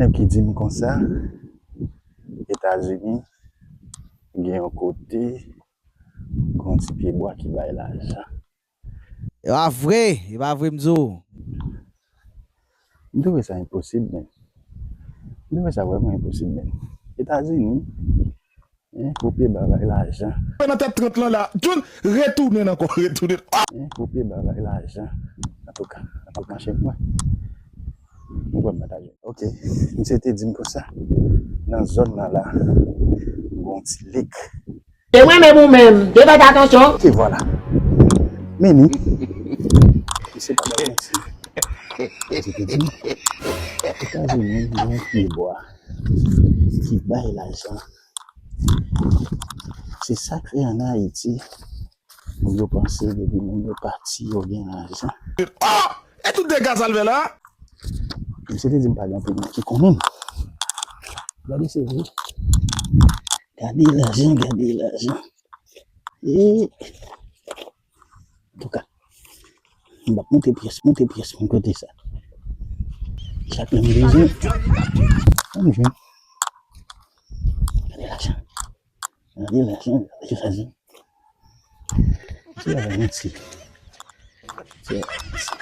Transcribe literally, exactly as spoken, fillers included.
Nèg ki di m konsa, Etazini gen yon kote, gen yon ti pyebwa ki bay lajan. E pa vre, e pa vre m di w. M twouve sa enposib, men. M twouve sa vrèman enposib, men. Etazini, en, pou pyebwa bay lajan. Nan tèt trant lan la, John, retounen ankò, retounen. Ah! En, pou pyebwa bay lajan. Antouka, antouka, mache mwen. Mwen kwè m pa ta jwenn. Ok, misye te di m konsa. Nan zòn nan la, gon ti lek. E mwen menm ou menm, de fèt atansyon. Ok, vwala. Men ni, misye pa bay manti. Misye te di m, Etazini gen yon pyebwa ki bay lajan. Se sa k fè ann Ayiti, moun yo panse depi moun yo pati, yo gen lajan. Ah! E tout dega sa l fè la? Misye te di m pa gen anpil moun ki konnen m. Gade se vre. Gade lajan, gade lajan. E, antouka, m p ap monte pyès, monte pyès, m kote sa. Chak lè m bezwen, m jwenn. Gade lajan. Gade lajan, gade lajan. Se la menti. Se la menti.